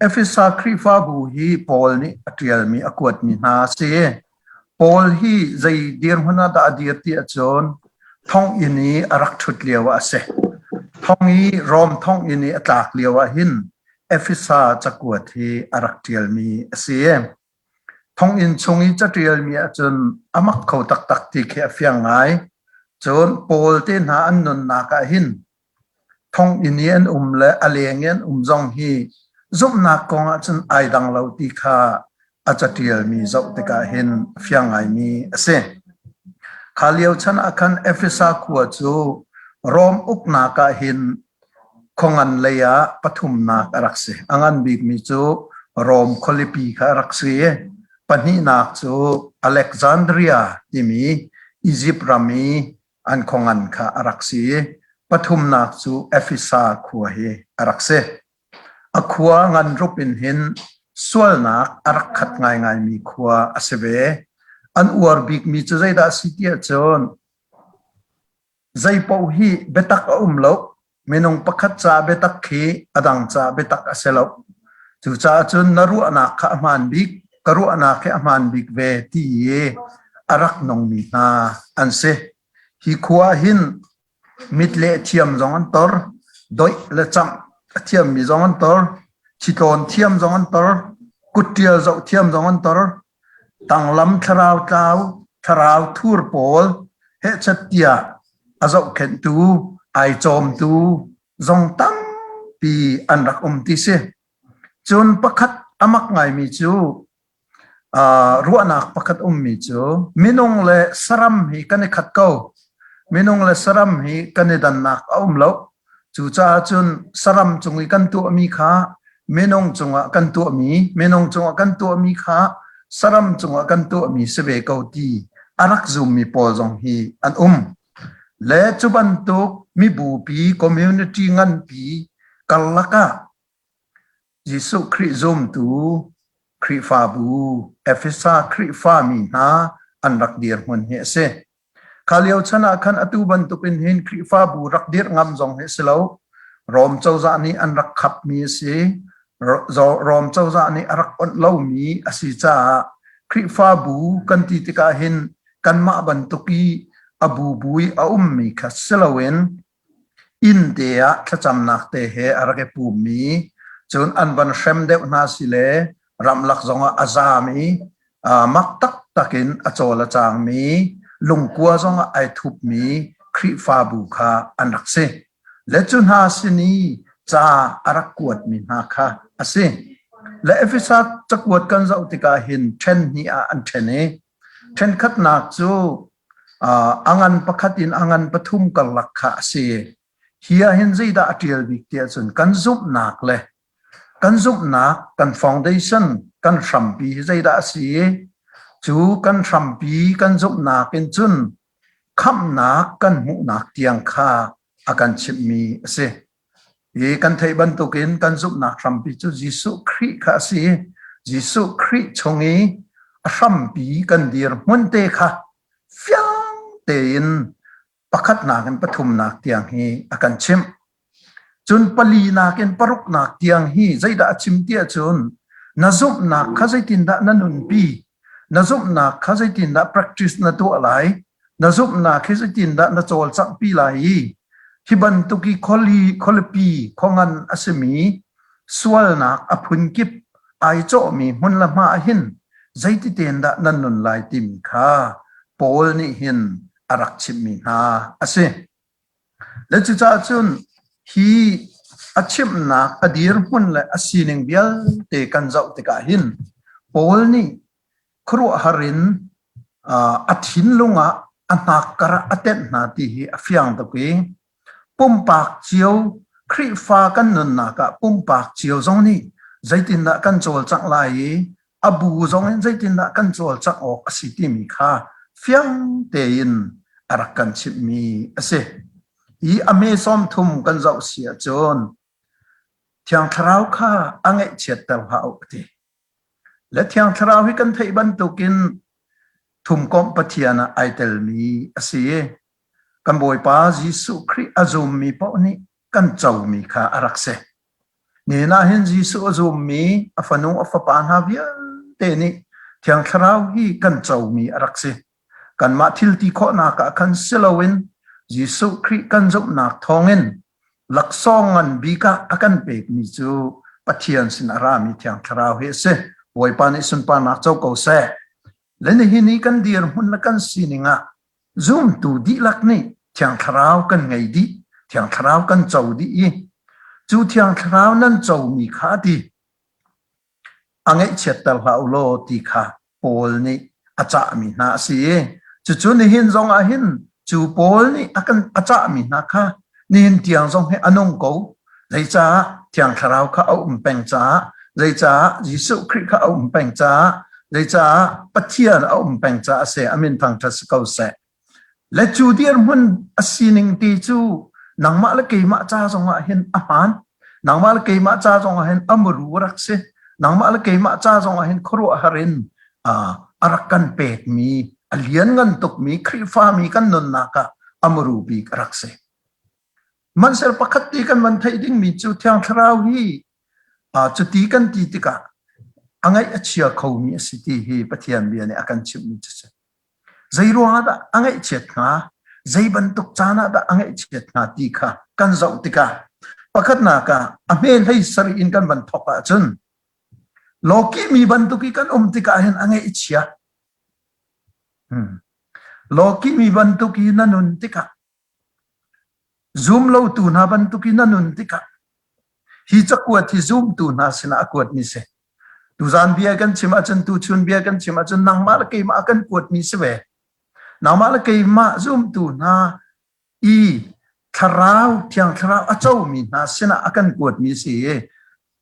Efesa Khrihfabu hi Paul nih a ṭialmi a kuatmi hna a si. Paul hi zei dirhmun ah dah a dir ti ahcun thonginn i a rak ṭhut lio ah a si. Thong i Rom thonginn i a tlak lio ah hin Efesa cakuat hi a rak ṭialmi a si. Thonginn chung i caṭialmi ahcun a mak kho taktak ti khi a fiang ngai. Cun Paul te hna an nunnak ah hin Thonginn i an um le a leng i an um zong hi zumhnak kong ahcun ai dang lo ti kha a caṭialmi zoh tikah hin a fiang ngaimi a si. Kha lio chan ah khan Efesa khua cu Rom uknak ah hin khuangan lei ah pathumnak a rak si. A ngan bikmi cu Rom khualipi kha a rak si i pahnihnak cu Alexandria timi Izipt ram i an khuangan kha a rak si i pathumnak cu Efesa khua hi a rak si. A khua ngan rup in hin sualnak a rak khat ngaingaimi khua a si ve. An uar bikmi cu zeidah a si ti ahcun zeipaoh hi biatak a um lo. Minung pakhat ca biatak khi a dang ca biatak a si lo. Cucaah cun na ruahnak kha a hmaan bik, ka ruahnak hi a hmaan bik ve ti i a rak nungmi hna an si. Hi khua ah hin mit leh thiam zong an tor, doih le camh a thiammi zong an tor, thitlawn thiam zong an tor, kutṭial zoh thiam zong an tor, tanglam thlarau tlau, thlarau thur pawl hehchet tiah a zohkhenhtu, ai cawmtu zong tampi an rak um ti si. Cun pakhat a mak ngaimi cu ruahnak pakhat ummi cu minung le saram hi kan i khat ko. Minung le saram hi kan i dannak a um lo. Cucaah cun saram cung i kan tuahmi kha minung cungah kan tuahmi, minung cungah kan tuahmi kha saram cungah kan tuahmi si ve ko ti a rak zummi pawl zong hi an um. Le cu bantuk mibupi community nganpi karlak ah Jesuh Khrih zumtu Khrihfabu Efesa Khrihfami hna an rak dirhmun hi a si. Kha lio chan ah khan atu bantukin hin Khrihfabu rak dirh ngam zong hi a si lo. Rom cozah nih an rak khapmi a si. Rom cozah nih a rak onh lomi a si caah Khrihfabu kan ti tikah hin kanmah bantuk i a bubu i a ummi kha si loin Inn te ah thlacamnak te he a rak i pummi, cun an van hrem deuh hna si le ramlak zongah a zaam i mak taktak in a cawl a cangmi, lungkua zongah ai thupmi Khrihfabu kha an rak si. Le cu hna sin i ca a rak kuatmi hna kha a si. Le Efesa cakuat kan zoh tikah hin ṭhen hnih ah an ṭhen i ṭhenkhatnak cu A ngan pakhat in a ngan pathum karlak kha a si. Hi ah hin zeidah a ṭial bik ti ahcun kan zumhnak le kan zumhnak kan foundation kan hrampi hi zeidah a si? Cu kan hrampi kan zumhnak in cun khamhnak kan hmuhnak tiang kha a kan chimhmi a si. Hi kan theih bantukin kan zumhnak hrampi cu Jesuh Khrih kha a si. Jesuh Khrih chung i a hrampi kan dirhmun te kha fiang tein pakhatnak in pathumnak tiang hi a kan chimh. Cun palinak in paruknak tiang hi zeidah a chim ti ahcun na zumhnak kha zeitindah na nunpi, na zumhnak kha zeitindah practice na tuah lai, na zumhnak hi zeitindah na cawlcanghpi lai i hi bantuk i khuali khualipi khuangan a simi sualnak a phunkip ai cawhmi hmun le hma ah hin zeiti tein dah nan nun lai timi kha Paul nih hin a rak chimhmi hna a si. Le cucaah cun hi a chimhnak a dirhmun le a sining vialte kan zoh tikah hin Paul nih khuaruahhar in a thinlung ah a hnakkar ah a tenh hna ti hi a fiang tuk i pumpak cio Khrihfa kan nunnak ah pumpak cio zong nih zeitindah kan cawlcangh lai i a bu zong in zeitindah kan cawlcangh awk a si timi kha fiang tein a rak kan chimhmi a si. Hi a me 30 kan zoh si ahcun Thiang Thlarau kha a ngaihchiatter hlah u a ti. Le Thiang Thlarau hi kan theih bantukin thumkomh Pathian ah ai telmi a si i kan Bawipa Jesuh Khrih a zummi paoh nih kan comi kha a rak si. Nihin ah hin Jesuh a zummi a fanu a fapa hna vialte nih Thiang Thlarau hi kan comi a rak si. Kanmah thil ti khawhnak ah khan si loin Jesuh Khrih kan zumhnak thawngin laksawng ngan bik ah a kan pekmi cu Pathian sin a rami Thiang Thlarau hi a si. Bawipa nih sunparnak co ko seh. Le nihin i kan dirhmun le kan sining ah zumtu dihlak nih Thiang Thlarau kan ngei dih, Thiang Thlarau kan co dih i cu Thiang Thlarau nan comi kha a ti. A ngaihchiatter hlah u law ti kha Paul nih a cahmi hna a si i cucu nihin zong ah hin cu Paul nih a kan a cahmi hna kha nihin tiang zong hi a nung ko. Zeicah Thiang Thlarau kha a um peng caah, zeicah Jesuh Khrih kha a um peng caah, zeicah Pathian a um peng caah a si. A min thangṭhat si ko seh. Le cu dirhmun a sining ti cu nangmah le keimah ca zongah hin a hmaan. Nangmah le keimah ca zongah hin a muru rak si. Nangmah le keimah ca zongah hin khuaruahhar in a rak kan pekmi a lianngan tukmi Khrihfami kan nunnak ah a muru bik a rak si. Hmanhsehlaw pakhat ti kan van theih dingmi cu Thiang Thlarau hi cuti kan ti tikah a ngaih a chia khomi a si ti hi Pathian bia nih a kan chimhmi cu si. Zei ruangah dah a ngaihchiat hnga? Zei bantuk caan ah dah a ngaihchiat hnga ti kha kan zoh tikah pakhatnak ah a hme hlei sarih in kan van thawk ahcun lawki mi bantuk i kan um tikah hin a ngaihchia. Hmm. Lawki mi bantuk i na nun tikah Zumlotu hna bantukin na nun tikah hi cakuat hi zumtu hna sinah a kuatmi si. Tuzan bia kan chim ahcun tuchun bia kan chim ahcun nangmah le keimah a kan kuatmi si ve. Nangmah le keimah zumtu hna i thlarau thiang thlarau a comi hna sinah a kan kuatmi si i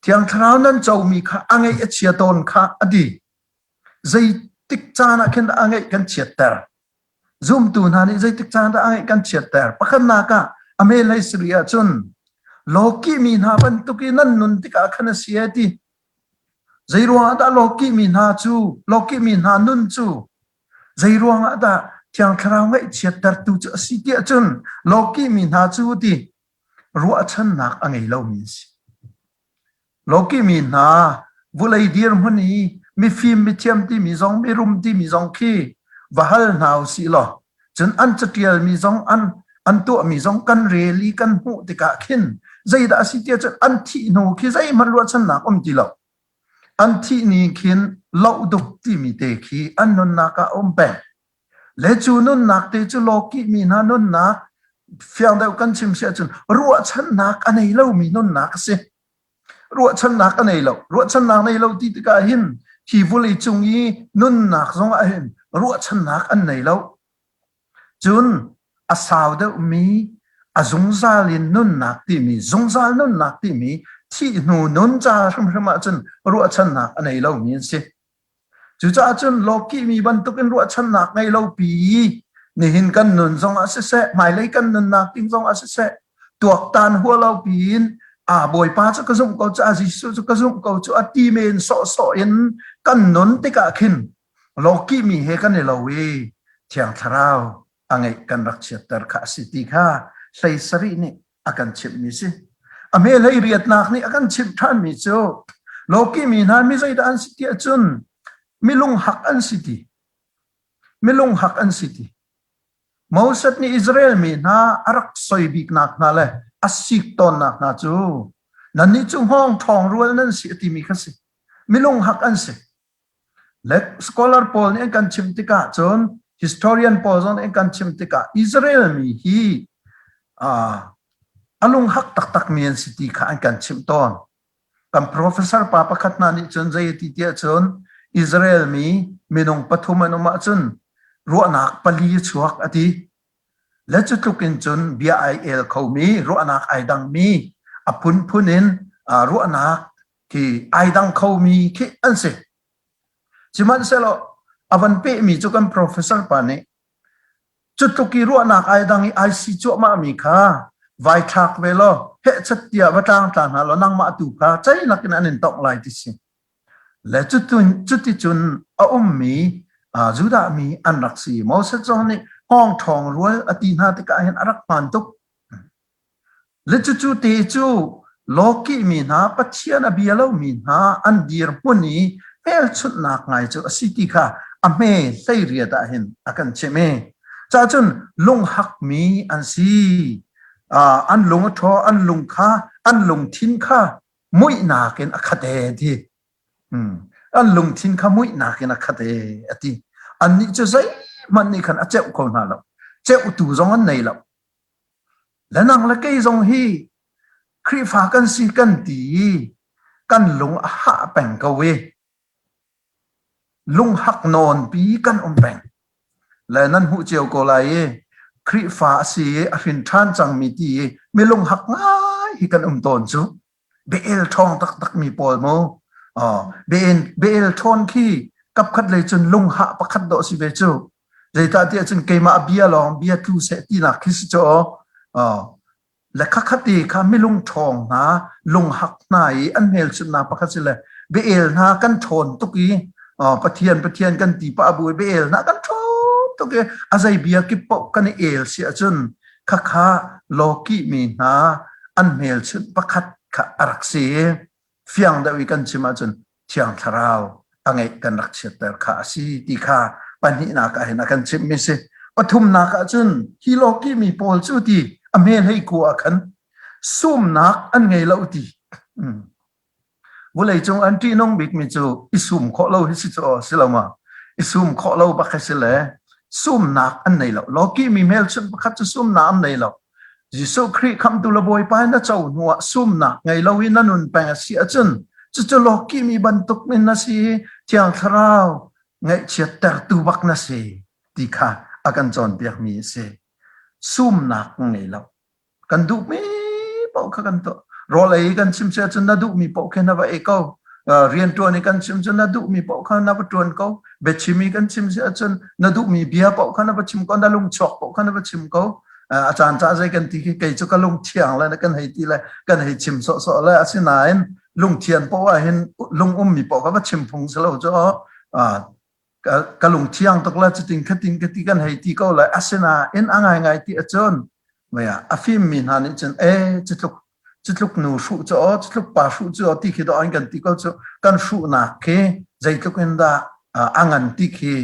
thiang thlarau nan comi kha a ngeih a chia tawn kha a di. Zeitik caan ah khin a ngeih kan chiatter. Zumtu hna nih zeitik caan dah a ngeih kan chiatter. Pakhatnak ah a melei siri ahcun lawkih mi hna bantuk i nan nun tikah khan a si e ti. Zei ruangah dah lawkih mi hna cu lawkih mi hna nun cu zei ruangah dah Thiang Thlarau ngaihchiattertu cu a si tiah cun lawkih mi hna cu ti ruahchannak a ngei lomi an si. Lawkihmi hna vulei dirhmun i mifim mithiam timi zong mirum timi zong khi va hal hna usih law cun an catialmi zong an an tuahmi zong kan rel i kan hmuh tikah khin zeidah a si tiah cun an thih hnu khi zeihmanh ruahchannak um ti lo. An thih ni khin loh duk timi te khi an nunnak ah a um peng. Le cu nunnak te cu lawkihmi hna nunnak fiang deuh kan chim si ahcun ruahchannak a nei lomi nunnak a si. Ruahchannak a nei lo. Ruahchannak nei lo ti tikah hin hi vulei cung i nunnak zong ah hin ruahchannak an nei lo. Cun a sau deuhmi a zungzal in nunnak timi zungzal nunnak timi thih hnu nun ca hrimhrim ahcun ruahchannak a nei lomi an si. Cucaah cun lawkihmi bantukin ruahchannak ngei lo pi nihin kan nun zongah siseh, hmailei kan nunnak ding zongah siseh, tuaktan hua lo piin a Bawipa cu ka zumh ko cu, a Jesuh cu ka zumh ko cu a ti men sawhsawh in kan nun tikah khin lawkihmi he kan i lo i Thiang Thlarau a ngeih kan rak chiatter kha a si ti kha hlei sarih nih a kan chimhmi si. A hme hlei riatnak nih a kan chimh ṭhanmi cu lawkihmi hna mi zeidah an si tiah cun milunghak an si ti. Milunghak an si ti. Moses nih Israel mi hna a rak soi biknak hna le a sik tawnnak hna cu nannih cu hngawng ṭhawng rual nan si a timi kha si. Milunghak an si. Le scholar pawl nih an kan chimh tikah cun historian pawl zong nih an kan chimh tikah Israel mi hi a lunghak taktakmi an si ti kha an kan chimh tawn. Kan professor pa pakhat hna nih cun zei a ti tiah cun Israel mi minung pathum an um ahcun ruahnak pali a chuak a ti. Le cu tluk in cun bia ai el khomi, ruahnak ai dangmi, a phunphun in ruahnak khi ai dang khomi khi an si. Sihmanhsehlaw a van pehmi cu kan professor pa nih cu tluk i ruahnak ai dang i ai si cuahmahmi kha vai thlak ve law hehchat tiah va tlangtla hna law nangmah tu kha ceilak in an in tongh lai ti si. Le cuticun a ummi Judah mi an rak si. Moses zong nih hngawng ṭhawng rual a ti hna tikah hin a rak hmaan tuk. Le cucu te cu Lawkihmi hna Pathian a bia lomi hna an dirhmun i hmelchunhnak ngai cu a si ti kha a hme 18 ah hin a kan chimh i cacun lunghakmi an si. An lung a ṭhaw, an lung kha, an lungthin kha muihnak in a khat ee ti. An lungthin kha muihnak in a khat ee a ti. Annih cu zeihmanh nih khan a ceuh kho hna lo. Ceuhtu zong an nei lo. Le nang le kei zong hi Khrihfa kan si kan ti i kan lung a hah peng ko i lunghak nawnpi kan um peng. Le nan hmuh cio ko lai i Khrihfa a si i a hrin ṭhan cangmi ti i mi lunghak ngai hi kan um tawn cu. Beel ṭhawng taktakmi pawl mu. Beel, beel ṭhawn khi kapkhat lei cun lunghah pakhat dawh si ve cu. Zeicahtiah cun keimah bia lawng bia tlu seh tinak khi si cu. Le khakhat i kha milung ṭhawng hna, lunghak hna i an hmelchunhnak pakhat si le beel hna kan ṭhawn tuk i Pathian Pathian kan ti pah bu i beel hna kan ṭhawn tuk i a zei bia kip paoh kan i el si ahcun khakha lawkihmi hna an hmelchunh pakhat kha a rak si i fiang deuh i kan chim ahcun Thiang Thlarau a ngeih kan rak chiatter kha a si ti kha pahnihnak ah hin a kan chimhmi si. Pathumnak ah cun hi lawkihmi pawl cu ti a hme hlei ku ah khan sumnak an ngei lo ti. Vawleicung an ṭihnung bikmi cu i sum khawh lo hi si cu aw si lo ma? I sum khawh lo bak hi si le sumnak an nei lo. Lawkihmi hmelchunh pakhat cu sumnak an nei lo. Jesuh Khrih khamhtu le Bawipa in na co hnuah sumnak ngei lo in na nun peng a si ahcun cucu lawkihmi bantuk in na si i Thiang Thlarau ngaihchiattertu bak na si ti kha a kan cawnpiakmi a si. Sumnak ngei lo. Kan duhmi paoh kha kan tuah. Rawl ei kan chim si ahcun na duhmi paoh khi na va ei ko. Rianṭuan i kan chim cun na duhmi paoh kha na va ṭuan ko. Biachim i kan chim si ahcun na duhmi bia paoh kha na va chim ko. Na lungchuak paoh kha na va chim ko. A caan cah zei kan ti khi kei cu ka lungthiang le kan hei ti le kan hei chim sawhsawh le asinain lungthian paoh ah hin lung ummi paoh kha va chim phung si lo cu ka lungthiang tuk le cutin khatin ka ti kan hei ti ko lai asinain a ngaingai ti ahcun maya a fimmi hna nih cun e cutluk cutluk nu hruh cu aw cutluk pa hruh cu aw ti khi dawh an kan ti ko cu kan hruhnak khi zeitluk in dah a ngan ti khi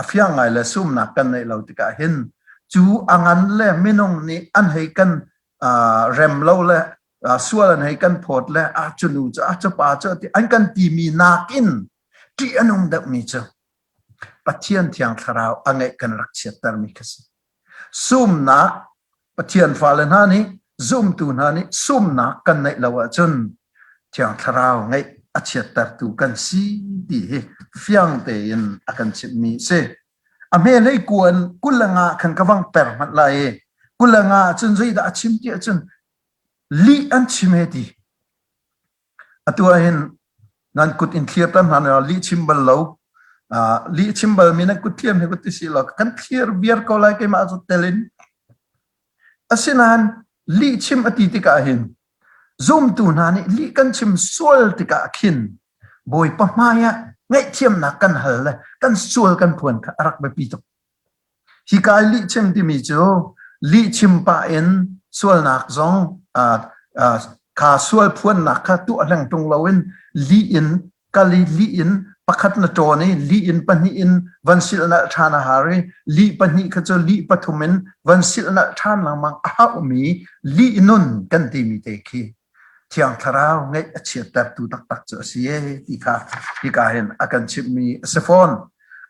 a fiang ngai le sumnak kan neih lo tikah hin cu a ngan le minung nih an hei kan rem lo le sual an hei kan phawt le a cu nu cu a cu pa cu ti an kan timi nakin ṭih a nung deuhmi cu Pathian Thiang Thlarau a ngeih kan rak chiattermi kha si. Sumnak Pathian fale hna nih zumtu hna nih sumnak kan neih lo ahcun Thiang Thlarau ngeih a chiattertu kan si ti hi fiang tein a kan chimhmi a si. A hme hlei kuan 25 khan ka vang per hmanh lai i 25 cun zeidah a chim ti ahcun lih an chim he ti. Atu ahhin nan kut in thlir tan hna na lih chim bal lo. Lih chim bal mi nan kut thiam he kut ti si lo kan thlir viar ko lai keimah cu tel in. Asinain lih chim a ti tikah hin zumtu hna nih lih kan chim sual tikah khin Bawipa hmai ah ngaihthiamnak kan hal le kan sual kan phuan kha a rak biapi tuk. Hika i lihchim timi cu lihchim pah in sualnak zong kha sual phuannak kha tuah hleng ṭung loin lih in kal i lih in pakhat na ṭawn i lih in pahnih in van silhnalh ṭhan a har i lih pahnih kha cu lih pathum in van silhnalh ṭhan lengmang a haumi lih nun kan timi te khi Thiang Thlarau ngeih a chiattertu taktak cu a si e ti kha hika hin a kan chimhmi a si fawn.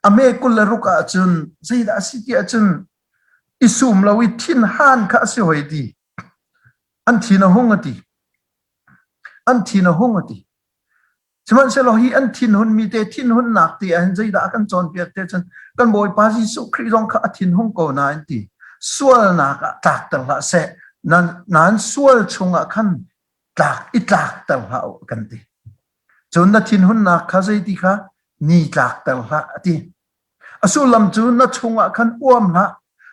A me 26 ah cun zeidah a si ti ahcun i sum lo i thinhan kha a si hoi ti. An thin a hung a ti. An thin a hung a ti. Sihmanhsehlaw hi an thinhunmi te thinhunnak ti ahhin zeidah a kan cawnpiak te cun kan Bawipa Jesuh Khrih zong kha a thinhung ko nain ti sualnak ah tlakter hlah seh nan nan sual chungah khan tlak i tlakter hlah u kan ti. Cun na thinhunnak kha zeiti kha ni tlakter hlah a ti. A sullam cu na chungah khan uam hlah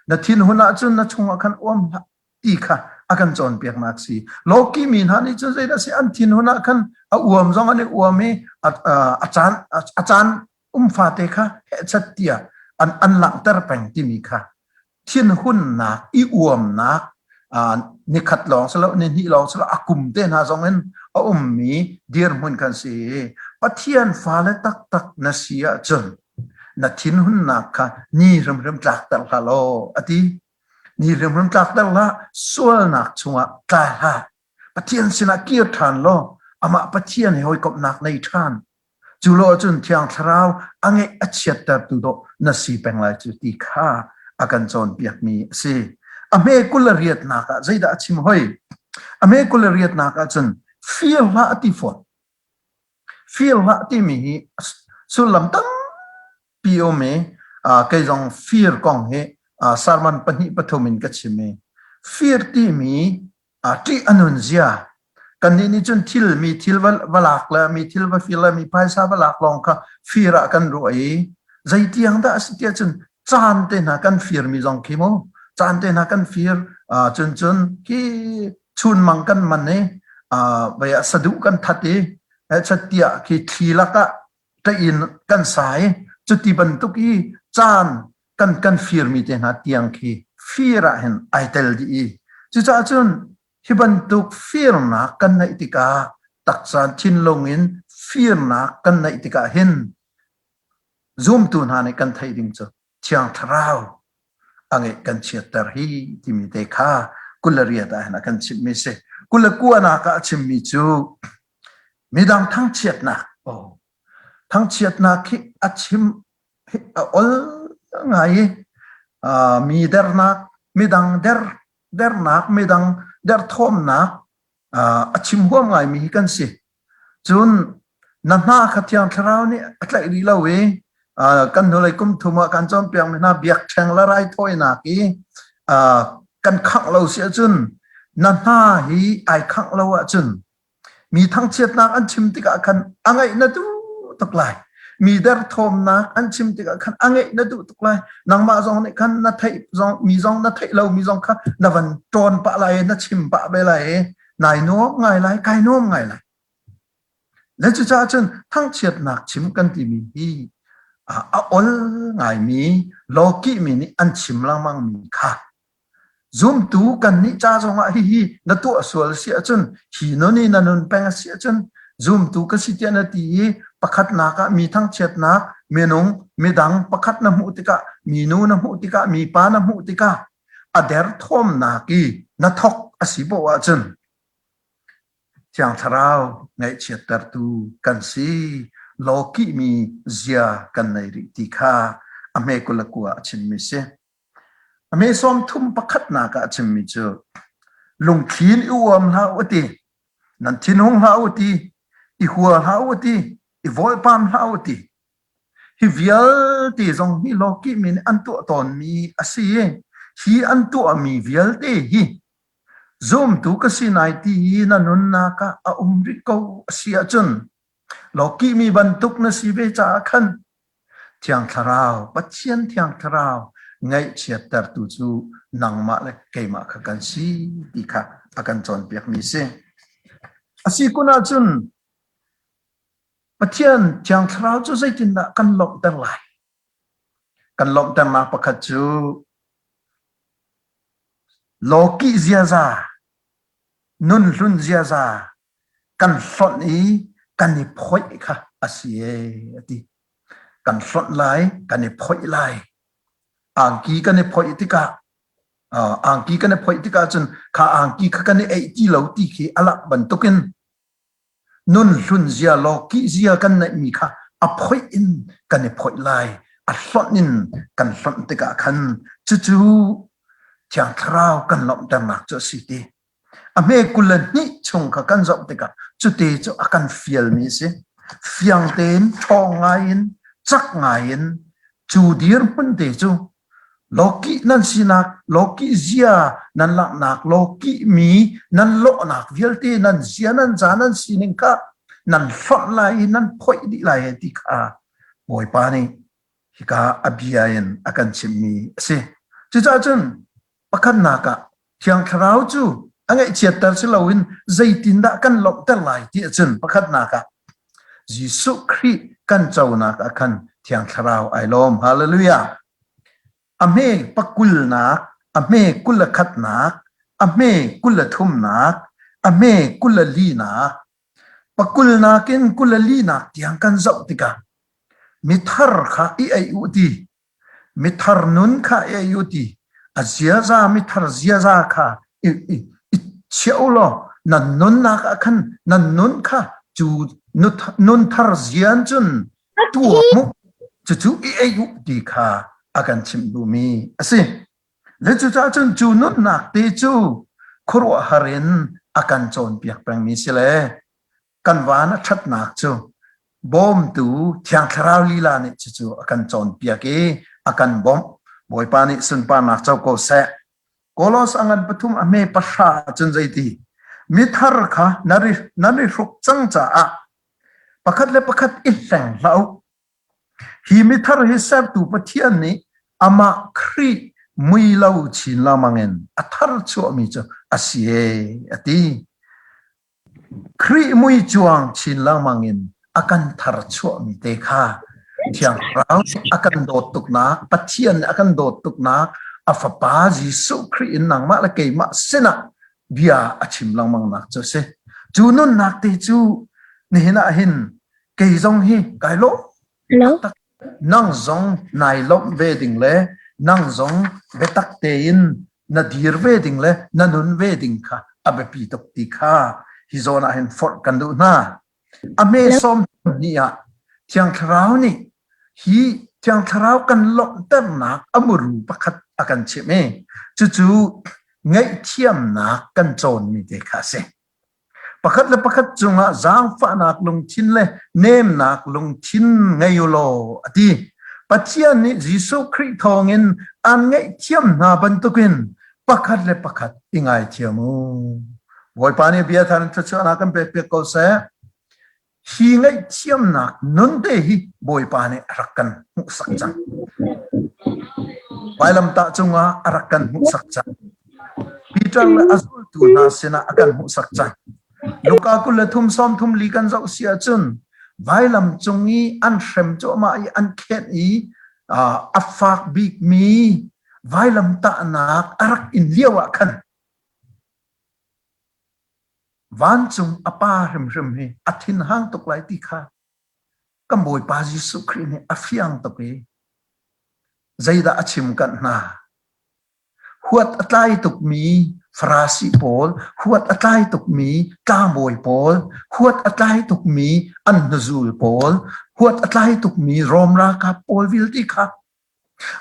na thinhun ahcun na chungah khan uam hlah ti kha a kan cawnpiaknak si. Lawki mi hna nih cun zeidah si an thinhun ah khan a uam zong an i uam i a caan a caan um fate kha hehchat tiah an an langhter peng timi kha thinhunnak i uamnak. Nikhat lawng si lo, ni hnih lawng si lo, a kum te hna zong in a ummi dirhmun kan si. Pathian fale taktak na si ahcun na thinhunnak kha ni hrimhrim tlakter hlah law a ti. Ni hrimhrim tlakter hlah, sualnak chungah tla hlah. Pathian sinah kir ṭhan law amah Pathian he hawikomhnak nei ṭhan. Cu lo ahcun Thiang Thlarau a ngeih a chiattertu dawh na si peng lai cu ti kha a kan cawnpiakmi a si. A hme 20 le riatnak ah zeidah a chim hoi? A hme 20 le riatnak ah cun fir hlah a ti fawn. Fir hlah timi hi sullam tampi um i kei zong fir kong hi sermon pahnih pathum in ka chim i fir timi ṭih a nun zia kannih nih cun thil mi thil va lak le mi thil va fir le mi phaisa va lak lawng kha fir ah kan ruah i zeitiang dah a si tiah cun caan te hna kan fir mi zong khi mu caan te hna kan fir cun cun khi chunmang kan man i vai ah saduh kan that i tiah khi thli lakah ṭain kan sa i cuti bantuk i caan kan kan firmi te hna tiang khi fir ah hin ai tel dih i cucaah cun hi bantuk firnak kan neih tikah taksa thinlung in firnak kan neih tikah hin zumtu hna nih kan theih ding cu Thiang Thlarau a ngeih kan chiatter hi timi te kha 28 ah hin a kan chimhmi si. 29 ah a chimmi cu midang thangchiatnak oh thangchiatnak hi a chim a ol ngai i mi dernak midang der dernak midang derthawmnak a chim huam ngaimi hi kan si. Cun na hna kha Thiang Thlarau nih a tlaih rih lo i kan hnulei kum thum ah kan cawnpiakmi hna biakṭheng le raithawinak i kan khangh lo si ahcun na hna hi ai khangh lo ahcun mi thangchiatnak an chim tikah khan a ngaih na duh tuk lai. Mi derthawmnak an chim tikah khan a ngeih na duh tuk lai. Nangmah zong nih khan na theih zong mi zong na theih lo mi zong kha na van ṭawn pah lai i na chim pah ve lai i nai nuam ngai lai kai nuam ngai lai le cucaah cun thangchiatnak chim kan timi hi a ol ngaimi lawkih mi nih an chim lengmang mi kha zumtu kan nih ca zongah hihi na tuah sual si ahcun hi nun i na nun peng a si ahcun zumtu ka si tiah na ti i pakhatnak ah mi thangchiatnak minung midang pakhat na hmuh tikah minu na hmuh tikah mipa na hmuh tikah a derthawmnak i na thok a si poah ahcun Thiang Thlarau ngaihchiattertu kan si lawkihmi zia kan nei rih ti kha a hme 29 ah a chimmi si. A hme 31 ah a chimmi cu lungthli in i uam hlah u ti, nan thinhung hlah u ti, i hua hlah u ti, i vawlpam hlah u ti. Hi vialte zong hi lawkihmi nih an tuah tawnmi a si i hi an tuahmi vialte hi zumtu ka si nai ti i na nunnak ah a um rih ko a si ahcun lawkihmi bantuk na si ve caah khan Thiang Thlarau, Pathian Thiang Thlarau ngaihchiattertu cu nangmah le keimah kha kan si ti kha a kan cawnpiakmi a si. A si kun ahcun Pathian Thiang Thlarau cu zeitindah kan lawmhter lai? Kan lawmhternak pakhat cu lawkih ziaza, nunhlun ziaza kan hlonh i kan i phoih kha a si ee a ti. Kan hlonh lai, kan i phoih lai. Angki kan i phoih tikah angki kan i phoih tikah cun kha angki kha kan i eih ti lo ti khi a lak bantukin Nun hlun zia law kih zia kan neihmi kha a phoih in kan i phoih lai. A hlonh in kan hlonh tikah khan cucu Thiang Thlarau kan lawmhternak cu a si ti. A hme 22 chung kha kan zoh tikah cute cu a kan fialmi a si. Fiang tein, ṭhawng ngai in, cak ngai in cu dirhmun te cu Lawkih nan sinak, lawkih zia nan langhnak, lawkih mi nan lawhnak vialte nan zia nan za nan sining kha nan hlonh lai i nan phoih dih lai ti kha Bawipa nih hika a bia in a kan chimhmi a si. Cucaah cun pakhatnak ah Thiang Thlarau cu a ngaihchiatter si loin zeitindah kan lawmhter lai ti ahcun pakhatnak ah Jesuh Khrih kan conak ah khan Thiang Thlarau ai lawm. Hallelujah! A hme pakulnak, a hme 21nak. A hme 23nak, a hme 24nak, pakulnak in 24nak tiang kan zoh tikah mithar kha i ei u ti, mithar nun kha i ei u ti, a ziaza mithar ziaza kha i, i, i chia u law nan nunnak ah khan nan nun kha cu nun thar zian cun tuah mu cucu i ei u ti kha a kan chimh duhmi a si. Le cucaah cun cu nunnak te cu khuaruahhar in a kan cawnpiak pengmi si le kan van a ṭhatnak cu bawmtu Thiang Thlarau lila nih cucu a kan cawnpiak i a kan bawmh. Bawipa nih sunparnak co ko seh. Kolos a ngan pathum a hme pahra cun zeiti? Mithar kha nan i hruk cang caah pakhat le pakhat i hleng hlah u. Hi mithar hi sertu Pathian nih amah Khrih mui lo chin lengmang in a thar chuahmi cu a si e, a ti. Khrih mui cuang chin lengmang in a kan thar chuahmi te kha Thiang Thlarau nih a kan dawt tuknak, Pathian nih a kan dawt tuknak, a Fapa Jesuh Khrih in nangmah le keimah sinah bia a chim lengmang nak cu a si. Cu nunnak te cu nihin ah hin kei zong hi kai lawm Hello? taktak. Nang zong nai lawmh ve ding le nang zong biatak tein na dir ve ding le na nun ve ding kha a biapi tuk ti kha hi zawn ah hin forh kan duh hna. A hme Hello? sawm ni ah Thiang Thlarau nih hi Thiang Thlarau kan lawmhternak a muru pakhat a kan chimh i cucu ngaihthiamnak kan cawnmi te kha a si. Pakhat le pakhat cungah zaangfahnak lungthin le nemnak lungthin ngei u law a ti. Pathian nih Jesuh Khrih thawngin aan ngaihthiam hna bantukin pakhat le pakhat i ngaithiam u. Bawipa nih bia thar in thluachuahnak kan pekpiak ko seh. Hi ngaihthiamnak nun te hi Bawipa nih a rak kan hmuhsak cang. Vailamtah cungah a rak kan hmuhsak cang. Peter le a zultu hna sinah a kan hmuhsak cang. Luka 23 34 kan zoh si ahcun vailam cung i an hrem cuahmah i an khenh i a fak bikmi vailamtahnak a rak in lio ah khan Vancung a Pa hrimhrim hi a thinhang tuk lai ti kha kan Bawipa Jesuh Khrih nih a fiang tuk i zeidah a chim kanh hna? Huat a tlai tukmi Farasi pawl, huat a tlai tukmi tlangbawi pawl, huat a tlai tukmi an hnuzul pawl, huat a tlai tukmi Rom ralkap pawl vialte kha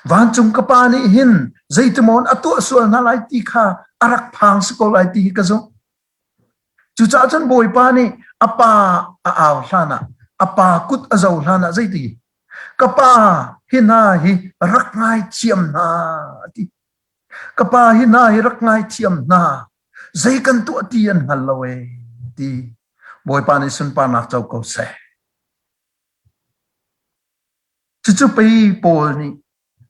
Vancung ka Pa nih hin zeitimawn a tuah sual hna lai ti kha a rak phang si ko lai ti hi ka zumh. Cucaah cun Bawipa nih a pa a au hlanah, a pa kut a zo hlanah zeiti? Ka pa hi hna hi rak ngaithiam hna a ti. Ka pa hi hna hi rak ngaithiam hna. Zei kan tuah ti an hngal lo ee ti. Bawipa nih sunparnak co ko seh. Cucu pei Paul nih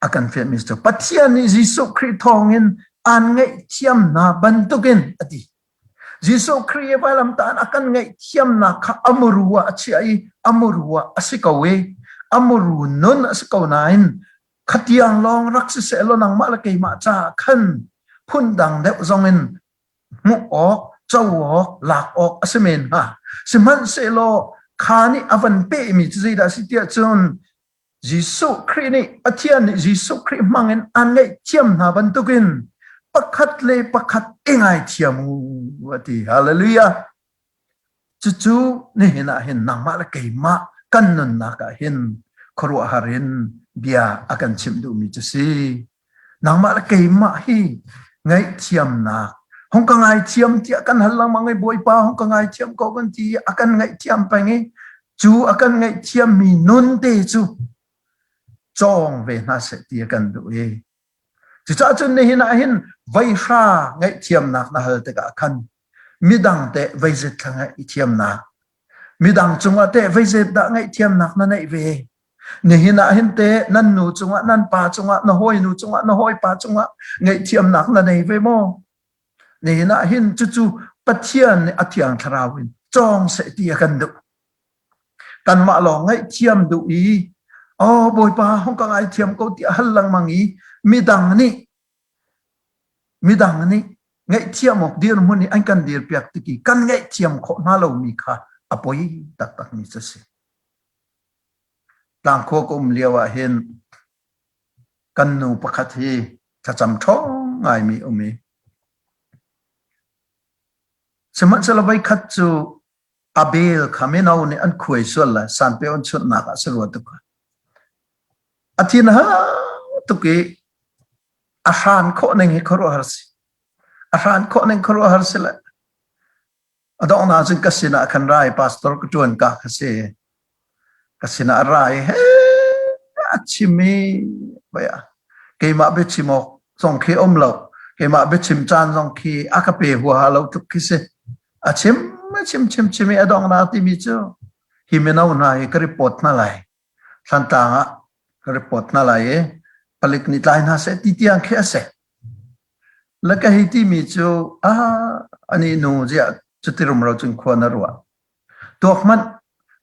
a kan fianhmi cu Pathian nih Jesuh Khrih thawngin aan ngaihthiam hna bantukin a ti. Jesuh Khrih i vailamtah a kan ngaihthiamnak kha a muru ah a chiah i a muru ah a si ko i a muru nun a si ko nain khatiang lawng rak si seh law nangmah le keimah caah khan phundang deuh zongin hmuh awk, co awk, lak awk a si men hnga. Sihmanhsehlaw kha nih a van pehmi cu zeidah a si tiah cun Jesuh Khrih nih Pathian nih Jesuh Khrih hmangin aan ngaihthiam hna bantukin pakhat le pakhat i ngaithiam u a ti. Hallelujah. Cucu nihin ah hin nangmah le keimah kan nunnak ah hin khuaruahhar in bia a kan chimh duhmi cu si. Nangmah le keimah hi ngaihthiamnak hung ka ngaithiam tiah kan hal lengmang i Bawipa hung ka ngaithiam ko kan ti i a kan ngaihthiam peng i cu a kan ngaihthiammi nun te cu cawng ve hna seh ti a kan duh i cucaah cun nihin ah hin veihra ngaihthiamnak na hal tikah khan midang teh veizet thla ngaihthiamnak midang cungah teh veizet dah ngaihthiamnak na neih ve Nihin ah hin teh nan nu cungah, nan pa cungah, na hawinu cungah, na hawipa cungah ngaihthiamnak na nei ve maw? Nihin ah hin cucu Pathian nih a Thiang Thlarau in cawng seh ti a kan duh. Kanmah lawng ngaihthiam duh i oh Bawipa hong ka ngaithiam ko ti a hal lengmang i midang nih midang nih. Ngaihthiam awk dirhmun i an kan dirpiak tik i kan ngaihthiam khawh hna lomi kha a poi taktakmi cu a si. Tlangkhua ka um lio ah hin kan nu pakhat hi thlacam ṭhawng ngaimi um i sihmanhsehlaw voikhat cu a bel kha mino nih an khuai sual lai sanpeo an chunhnak ah si rua tuk. A thin ha tuk i a hran khawh ning hi khuaruahhar si. A hran khawh ning khuaruahhar si le a donghnak cun ka sinah khan rai pastor ka ṭuan ka kha si. Ka sinah a ra i he a chim i baya keimah biachim awk zong khi um lo. Keimah biachim caan zong khi a ka pe huaha lo tluk khi si. A chim a chim chim chim i a donghnak timi cu hi mino hna hi ka report hna lai. Thlantlang ah ka report hna lai i palik nih tlai hna seh ti tiang khi a si. Le ka hei timi cu ah ani nu ziah cuti rumro cun khua na ruah. Tuak hmanh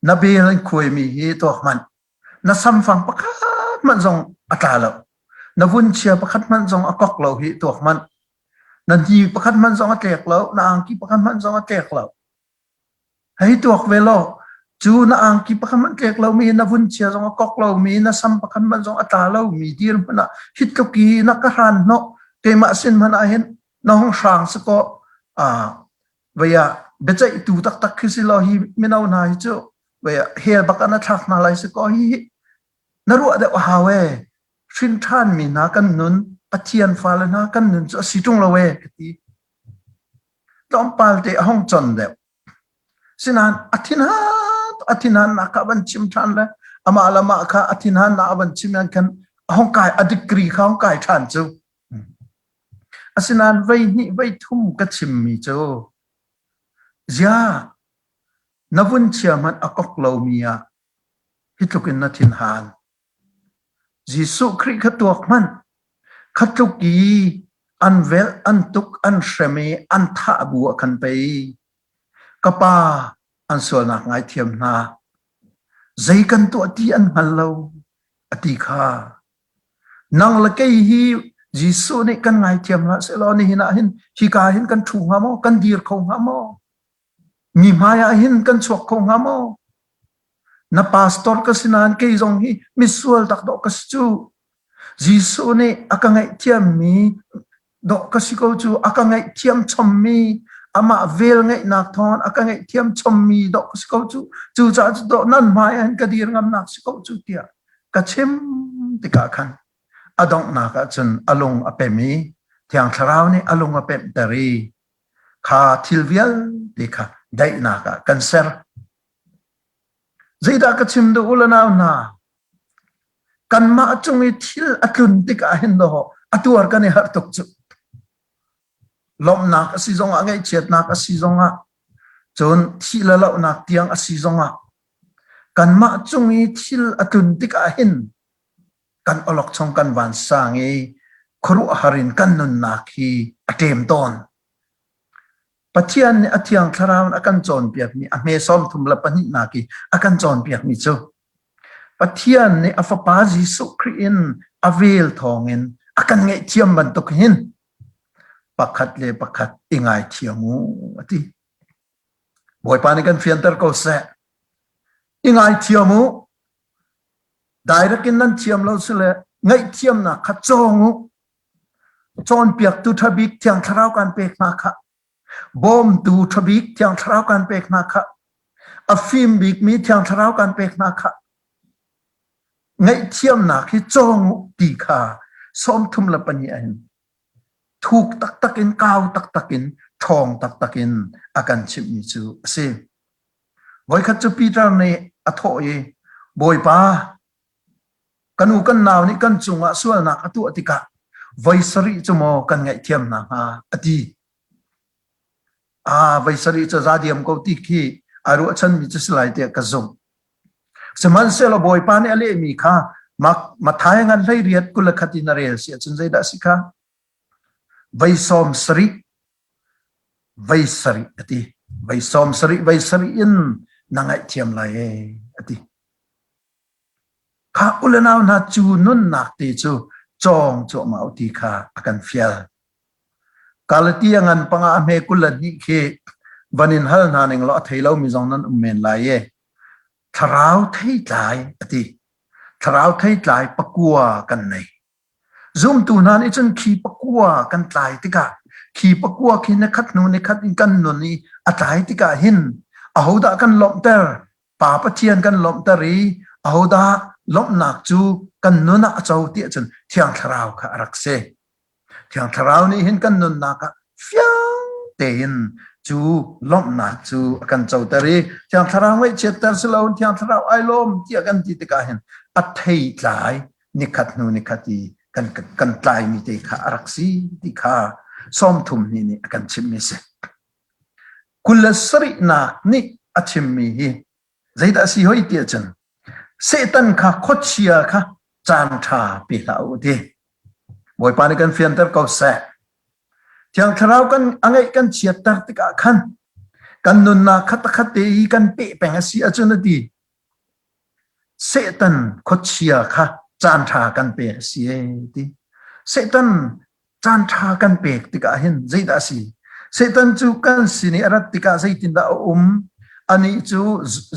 na bel an khuaimi hi tuak hmanh na samfang pakhat hmanh zong a tla lo. Na vunchia pakhat hmanh zong a kok lo hi tuak hmanh. Na hni pakhat hmanh zong a tlek lo, na angki pakhat hmanh zong a tlek lo. Hei tuak ve law, cu na angki pakhat hmanh tlek lomi, na vunchia zong a kok lomi, na sam pakhat hmanh zong a tla lomi dir hmanh ah hi tluk i na ka hran hnawh keimah sin hmanh ah hin na hung hrang si kaw vei ah biaceihtu taktak khi si law hi mino hna hi cu vei ah hell bak ah na thlak hna lai si kaw hi na ruah deuh a hau ee. Hrin ṭhanmi hna kan nun, Pathian fale hna kan nun cu a si ṭung lo ee ka ti. Tlawmpal te a hung con deuh. Sinain a thinhan a thinhannak kha a van chim ṭhan le amah le amah kha a thinhannak a van chim khan a hung kai a degree kha hung kai ṭhan cu. Asinain vei hnih vei thum ka chimmi cu ziah na vun chia hmanh a kok lomi ah hi tluk in na thinhan. Jesuh Khrih kha tuak hmanh. Kha tluk i an velh, an tuk, an hrem i an thah bu ah khan pei ka pa an sualnak ngaithiam hna. Zei kan tuah ti an hngal lo, a ti kha. Nang le kei hi Jesuh nih kan ngaithiam hlah sehlaw nihin ah hin hika hin kan ṭhu hnga maw? Kan dir kho hnga maw? Mi hmai ah hin kan chuak kho hnga maw? Na pastor ka si nain kei zong hi misual tak dawh ka si cu. Jesuh nih a ka ngaihthiammi dawh ka si ko cu. A ka ngaihthiam chommi, amah vel ngeihnak thawng a ka ngaihthiam chommi dawh ka si ko cu. Cucaah cu dawh nan hmai ah hin ka dir ngamnak si ko cu tiah ka chim tikah khan a donghnak ah cun a lung a pem i Thiang Thlarau nih a lung a pemhter i kha thil vialte kha daihnak ah kan ser. Zeidah ka chim duh u le nau hna? Kanmah cung i thil a tlun tikah hin dawh a tuar kan i harh tuk cu. Lawmhnak a si zongah, ngaihchiatnak a si zongah, cun thih le lohnak tiang a si zongah, kanmah cung i thil a tlun tikah hin kan awlokchong kan vansang i khuaruahhar in kan nunnak hi a ṭem tawn. Pathian nih a Thiang Thlarau in a kan cawnpiakmi a hme 32 nak i a kan cawnpiakmi cu Pathian nih a Fapa Jesuh Khrih in a vel thawngin a kan ngaihthiam bantuk hin pakhat le pakhat i ngaithiam u a ti. Bawipa nih kan fianter ko seh. I ngaithiam u. Direct in nan thiam lo sile ngaihthiamnak kha cawng u. Cawnpiaktu ṭha bik Thiang Thlarau kan pek hna kha. Bawmtu ṭha bik Thiang Thlarau kan pek hna kha. A fim bikmi Thiang Thlarau kan pek hna kha. Ngaihthiamnak hi cawng u ti kha 32 ah hin thuk taktak in kau taktak in ṭhawng taktak in a kan chimhmi cu a si. Voikhat cu Peter nih a thawh i Bawipa Kan u kan nau nih kan cungah sualnak a tuah tikah voi sarih cu maw kan ngaihthiam hna hnga a ti. Ah, voi sarih cu za diam ko ti khi ai ruahchanmi cu si lai tiah ka zumh. Sihmanhsehlaw Bawipa nih a lehmi kha Matthai ngan 18 21 in a rel si ahcun zeidah a si kha? Voi sawm sarih, voi sarih a ti. Voi sawm sarih, voi sarih in na ngaihthiam lai ee a ti. Kha u le nau hna cu nunnak te cu cawng cuahmah u ti kha a kan fial. Galatia ngan panga a hme 22 khi van in hal hna ning law a thei lomi zong nan um men lai e. Thlarau theitlai a ti. Thlarau theitlai pakua kan nei. Zumtu hna nih cun khi pakua kan tlai tikah khi pakua khi ni khat hnu ni khat in kan nun i a tlai tikah hin ahodah kan lawmhter? Pa Pathian kan lawmhter i ahodah lawmhnak cu kan nun ah a co ti ahcun Thiang Thlarau kha a rak si. Thiang Thlarau nih hin kan nunnak ah fiang tein cu lawmhnak cu a kan coter i Thiang Thlarau ngaihchiatter si loin Thiang Thlarau ai lawm tiah kan ti tikah hin a theitlai nikhat hnu nikhat i kan kan tlaimi te kha a rak si ti kha 30 ni nih a kan chimhmi si. 27nak nih a chimmi hi zeidah a si hoi ti ahcun Satan kha khuachia kha caan ṭha pe hlah u ti. Bawipa nih kan fianter ko seh. Thiang Thlarau kan a ngeih kan chiatter tikah khan kan nunnak kha takhat te i kan peh peng a si ahcun a ti. Satan khuachia kha caan ṭha kan pek a si ee ti. Satan caan ṭha kan pek tikah hin zeidah a si? Satan cu kan sin i a rat tikah zeitindah a um? Anih cu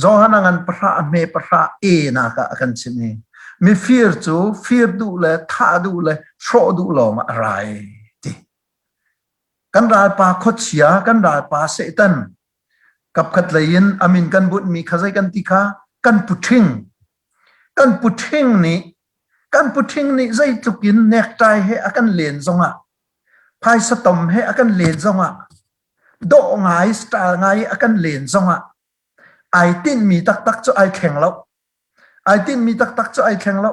Johan a ngan pahra a hme pahra e nak ah a kan chimh i mifir cu fir duh le thah duh le hrawh duh lawng ah a ra e ti. Kan ralpa khuachia, kan ralpa Satan kapkhat lei in a min kan bunhmi kha zei kan ti kha kan puṭhing. Kan puṭhing nih Kan puṭhing nih zeitluk in necktie he a kan len zongah, phaisa tom he a kan len zongah, dawh ngai style ngai a kan len zongah, ai tinhmi taktak cu ai thleng lo. Ai tinhmi taktak cu ai thleng lo.